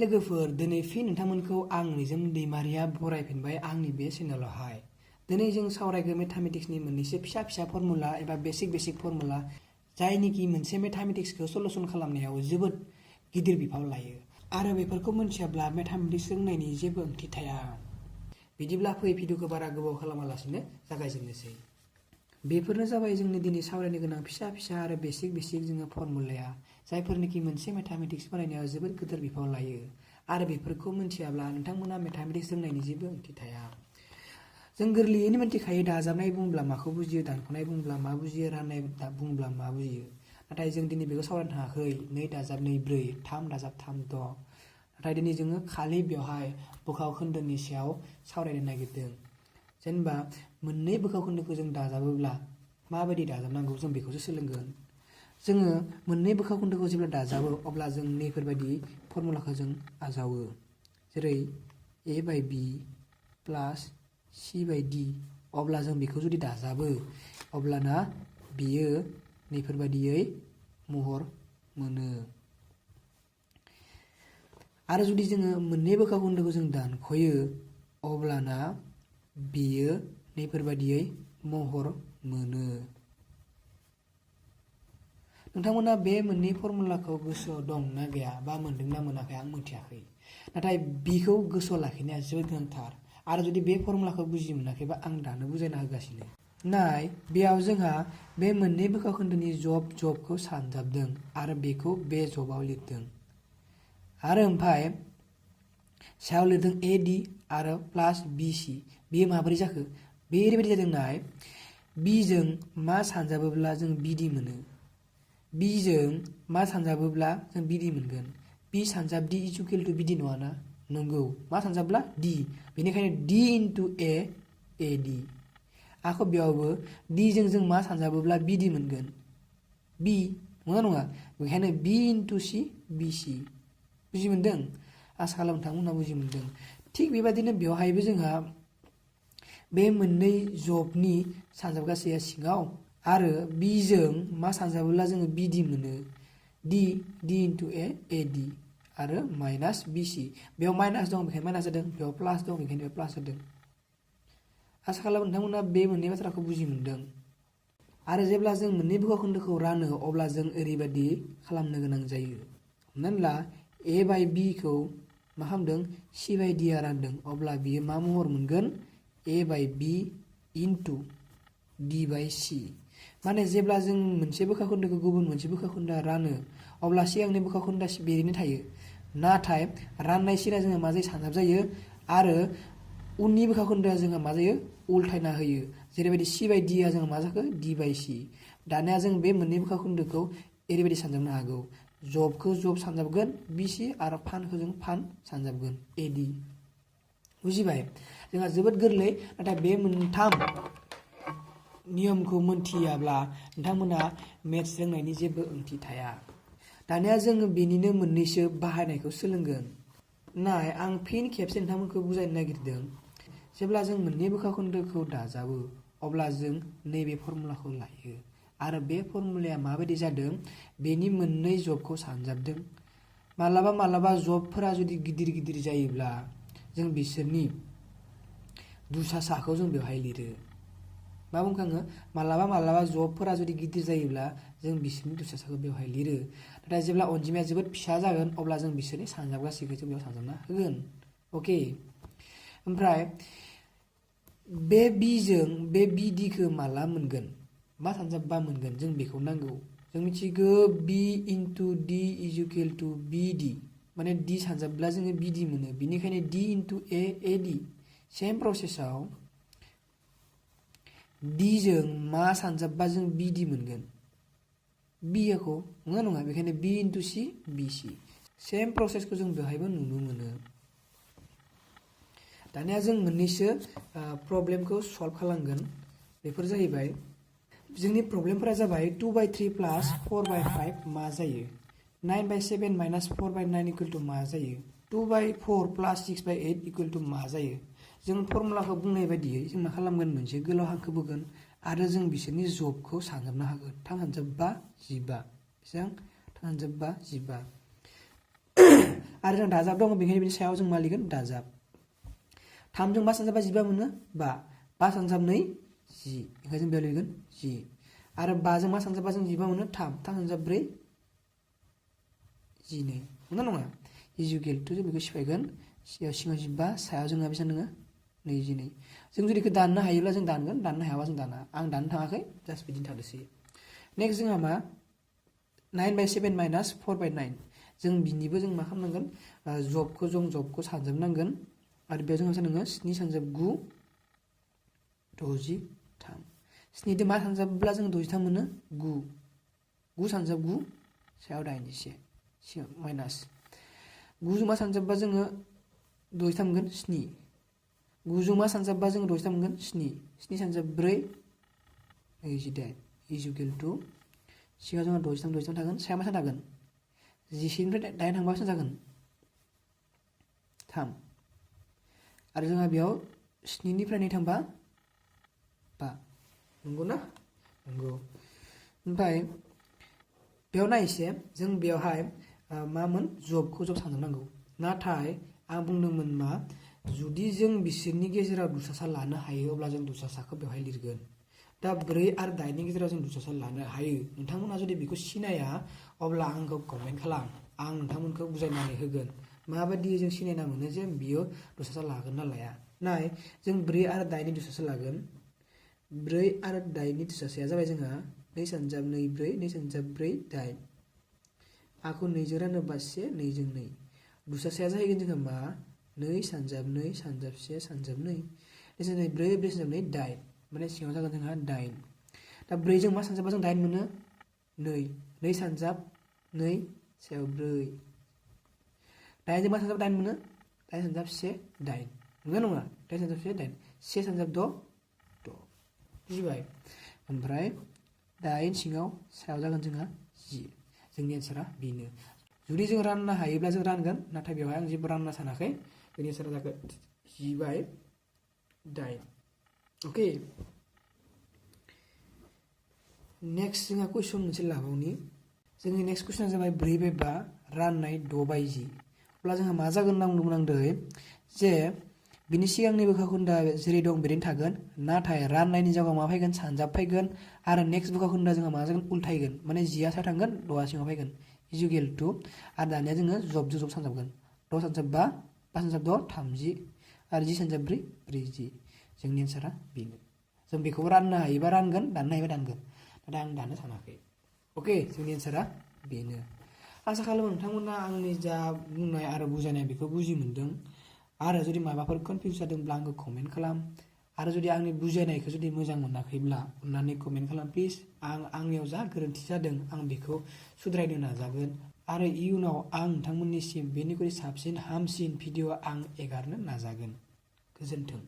लोगोफोर दिनै फिन नोंथांमोनखौ आं निजोम दैमारिया बरायफिनबाय आंनि बे चेनेलावहाय। दिनै जों सावरायगोन मेथामेटिक्सनि मोननैसो फिसा फिसा फर्मुला एबा बेसिक फर्मुला जायनिखि मोनसे मेथामेटिक्सखौ सल्युसन खालामनायाव जोबोद गिदिर बिफाव लायो आरो बेफोरखौ मोनथियाब्ला मेथामेटिक्स रोंनायनि जेबो ओंथि थाया। बिदिब्ला फै भिडिअखौ बारा गोबाव खालामालासिनो जागायजेननोसै। बेफोरनो जाबाय जोंनि दिनै सावरायनो गोनां फिसा फिसा आरो बेसिक जोङो फर्मुलाया जायफोरनिखि मोनसे मेथामेटिक्स फरायनायाव जोबोद गिदिर बिफाव लायो आरो बेफोरखौ मोनथियाब्ला नोंथांमोना मेथामेटिक्स रोंनायनि जेबो ओंथि थाया। जों गोरलैयैनो मिथिखायो दाजाबनाय बुंब्ला माखौ बुजियो, दानख'नाय बुंब्ला मा बुजियो, राननाय बुंब्ला मा बुजियो। नाथाय जों दिनै बेखौ सावरायनो थाङाखै 2 दाजाब 2 4 3 दाजाब 3 6। नाथाय दिनै जोङो खालि बेवहाय बोखाव खोन्दोनि सायाव सावरायनो नागिरदों। जेनेबा मोननै बोखाव खोन्दोखौ जों दाजाबोब्ला माबायदि दाजाबनांगौ जों बेखौसो सोलोंगोन। जोङो मोननै बोखाव खोन्दोखौ जेब्ला दाजाबो अब्ला जों नैफोरबायदि फर्मुलाखौ जों आजावो। जेरै a/b प्लास c/d। अब्ला जों बेखौ जुदि दाजाबो अब्लाना बियो नैफोरबायदियै महर मोनो। आरो जुदि जोङो मोननै बोखाव खोन्दोखौ जों दानख'यो अब्लाना बियो नैफोरबायदियै महर मोनो। नोंथांमोना बे मोननै फर्मुलाखौ गोसोआव दं ना गैया बा मोनदोंना मोनाखै आं मिथियाखै। नाथाय बिखौ गोसोआव लाखिनाया जोबोद गोनांथार। आरो जुदि बे फर्मुलाखौ बुजि मोनाखैबा आं दानो बुजायना होगासिनो। नाय बेयाव जोंहा बे मोननै बोखाव खोन्दोनि जबखौ सानजाबदों आरो बेखौ बे जबाव लिरदों। आरो ओमफ्राय सायाव लिरदों AD आरो प्लास BC। बेयो माबोरै जाखो? बे ओरैबायदि जादों नाय Bजों मा सानजाबोब्ला जों BD मोनो। Bजों मा सानजाबोब्ला जों BD मोनगोन। B सानजाब D equal to BD नङाना? नंगौ। मा सानजाबब्ला D। बेनिखायनो D into A AD। आखौ बेयावबो Dजों जों मा सानजाबोब्ला BD मोनगोन। B नङा नङा। बेखायनो B into C BC। बुजि मोनदों? आसा खालामो नोंथांमोनहा बुजि मोनदों। थिग बेबादिनो बेवहायबो जोंहा बे मोननै जबनि सानजाबगासेया सिङाव आरो Bजों मा सानजाबोब्ला जोङो BD मोनो। D into A AD आरो माइनास BC। बेयाव माइनास दं बेखायनो माइनास जादों, बेयाव प्लास दं बेखायनो बेयाव प्लास जादों। आसा खालामो नोंथांमोना बे मोननै बाथ्राखौ बुजि मोनदों। आरो जेब्ला जों मोननै बोखाव खोन्दोखौ रानो अब्ला जों ओरैबायदि खालामनो गोनां जायो। हमनानै ला A/B खौ मा खालामदों C/D आ रानदों अब्ला बियो मा महर मोनगोन A/B into D/C। माने जेब्ला जों मोनसे बोखाव खोन्दोखौ गुबुन मोनसे बोखाव खोन्दोआ रानो अब्ला सिगांनि बोखाव खोन्दोआ बेरैनो थायो। नाथाय राननाय सिना जोंहा मा जायो सानजाब जायो आरो उननि बोखाव खोन्दोआ जोंहा मा जायो उल्थायना होयो। जेरैबायदि C/D आ जोंहा मा जाखो D/C। दानिया जों बे मोननै बोखाव खोन्दोखौ ओरैबायदि सानजाबनो हागौ। जबखौ जब सानजाबगोन BC आरो फानखौ जों फान सानजाबगोन AD। बुजिबाय? जोंहा जोबोद गोरलै। नाथाय बे मोनथाम नियमखौ मोनथियाब्ला नोंथांमोना मेथ्स रोंनायनि जेबो ओंथि थाया। दानिया जोङो बेनिनो मोननैसो बाहायनायखौ सोलोंगोन। नाय आं फिन खेबसे नोंथांमोनखौ बुजायनो नागिरदों। जेब्ला जों मोननै बोखाव खोन्दोखौ दाजाबो अब्ला जों नैबे फर्मुलाखौ लायो आरो बे फर्मुलाया माबायदि जादों बेनि मोननै जबखौ सानजाबदों। मालाबा जबफोरा जुदि गिदिर जायोब्ला जों बिसोरनि दुसासाखौ जों बेवहाय लिरो। मा बुंखाङो मालाबा जबफोरा जुदि गिदिर जायोब्ला जों बिसोरनि दुसासाखौ बेवहाय लिरो। नाथाय जेब्ला अनजिमाया जोबोद फिसा जागोन अब्ला जों बिसोरनि सानजाबगासैखौ जों बेयाव सानजाबना होगोन। अके। ओमफ्राय बे Bजों बे BDखौ माला मोनगोन? मा सानजाबबा मोनगोन? जों बेखौ नांगौ। जों मिथिगौ B into D equal to BD। माने D सानजाबब्ला जोङो BD मोनो। बेनिखायनो D into A AD। Same प्रसेसआव Dजों मा सानजाबबा जों BD मोनगोन? Bखौ नङा बेखायनो B into C BC। Same प्रसेसखौ जों बेवहायबो नुनो मोनो। दानिया जों मोननैसो प्रब्लेमखौ सल्भ खालामगोन। बेफोर जाहैबाय जोंनि प्रब्लेमफोरा जाबाय 2/3 प्लास 4/5 मा जायो? 9/7 माइनास 4/9 इकुवेल टु मा जायो? 2/4 प्लास 6/8 इकुवेल टु मा जायो? जों फर्मुलाखौ बुंनाय बायदियै जों मा खालामगोन मोनसे गोलाव हांखो बोगोन आरो जों बिसोरनि जबखौ सानजाबनो हागोन। 3 × 5 = 15। बेसेबां? 3 × 5 = 15। आरो जों दाजाब दङ बेनिखायनो बिनि सायाव जों मा लिरगोन दाजाब 3 जों 5 सानजाबा 15 मोनो 5 सानजाब 2 10 बेखायनो जों बेयाव लिरगोन 10 आरो 5 जों मा सानजाबा जों 15 मोनो 3 सानजाब 4 12 नंगौना नङा इजुकेल टु जों बेखौ सिफायगोन सिङाव 15 सायाव जोंहा बेसेबां दङ 22 जों जुदि बेखौ दाननो हायोब्ला जों दानगोन दाननो हायाबा जों दाना आं दाननो थाङाखै जास्ट बिदिनो थादोसै नेक्स्ट जोंहा मा 9/7 माइनास 4/9 जों बिनिबो जों मा खालामनांगोन जबखौ सानजोबनांगोन आरो बेयाव जोंहा बेसेबां दङ 7 सानजाब 9 63 7 मा सानजाबब्ला जों 63 मोनो 9 सानजाब 9 सायाव 81 सिङाव माइनास 9 जों मा सानजाबबा जोङो 63 मोनगोन 7 9 जों मा सानजाबबा जोङो 63 मोनगोन 7 सानजाब 4 28 इजुकेल टु सिङाव जोंहा 63 थागोन सायाव मा थागोन 10 निफ्राय 8 थांबा बेसेबां जागोन 3 आरो जोंहा बेयाव 7 निफ्राय 2 थांबा 5 नंगौ ना नंगौ ओमफ्राय बेयाव नायसे जों बेयावहाय मामोन जबखौ सानजोबनांगौ नाथाय आं बुंदोंमोन मा जुदि जों बिसोरनि गेजेराव दुसासा लानो हायो अब्ला जों दुसासाखौ बेवहाय लिरगोन दा 4 आरो 8 नि गेजेराव जों दुसासा लानो हायो नोंथांमोना जुदि बेखौ सिनाया अब्ला आंखौ कमेन्ट खालाम आं नोंथांमोनखौ बुजायनानै होगोन माबायदि जों सिनायना मोनो जे बियो दुसासा लागोन ना लाया नाय जों 4 आरो 8 नि दुसासा लागोन 4 आरो 8 नि दुसासाया जाबाय जोंहा 2 सानजाब 2 4 2 सानजाब 4 8 आखौ 2 जों रानोबा 1 2 जों 2 दुसासाया जाहैगोन जोंहा मा 2 सानजाब 1 सानजाब 2 2 सानजाब 4 4 सानजाब 2 8 माने सिङाव जागोन जोंहा 8 दा 4 जों मा सानजाबा जों 8 मोनो 2 सानजाब 2 सायाव 4 8 जों मा सानजाब 8 मोनो 8 सानजाब 1 8 नंगौ नङा 8 सानजाब 1 8 1 सानजाब 6 बुजिबाय ओमफ्राय 8 सिङाव सायाव जागोन जोंहा 10 जोंनि एन्सारा बेनो जुदि जों राननो हायोब्ला जों रानगोन नाथाय बेवहाय आं जेबो रानना सानाखै जोंनि एन्सारा जागोन 10/8 अके नेक्स्ट जोंहा कुइसन मोनसे लाबावनि जोंनि नेक्स्ट कुइसना जाबाय 4/5 राननाय 6/10 अब्ला जोंहा मा जागोन होनना बुंदोंमोन आं दहाय जे बिनि सिगांनि बोखा खोन्दा जेरै दं बिदिनो थागोन नाथाय राननायनि जायगायाव मा फैगोन सानजाब फैगोन आरो नेक्स्ट बोखा खोन्दा जोंहा मा जागोन उल्थायगोन माने 10 सायाव थांगोन 6 सिङाव फैगोन इजुकेल टु आरो दानिया जोङो जब सानजाबगोन 6 सानजाब 5 5 सानजाब 6 30 आरो 10 सानजाब 4 40 जोंनि एन्सारा बेनो जों बेखौ राननो हायोबा रानगोन दाननो हायोबा दानगोन नाथाय आं दाननो सानाखै अके जोंनि एन्सारा बेनो आसा खालामो नोंथांमोना आंनि जा बुंनाय आरो बुजायनाय बेखौ बुजि मोनदों आरो जुदि माबाफोर कनफिउज जादोंब्ला आंखौ कमेन्ट खालाम आरो जुदि आंनि बुजायनायखौ जुदि मोजां मोनाखैब्ला अन्नानै कमेन्ट खालाम प्लिज आंनियाव जा गोरोन्थि जादों आं बेखौ सुद्रायनो नाजागोन आरो इयुनाव आं नोंथांमोननिसिम बेनिख्रुइ साबसिन हामसिन भिडिअ आं एगारनो नाजागोन गोजोन्थों।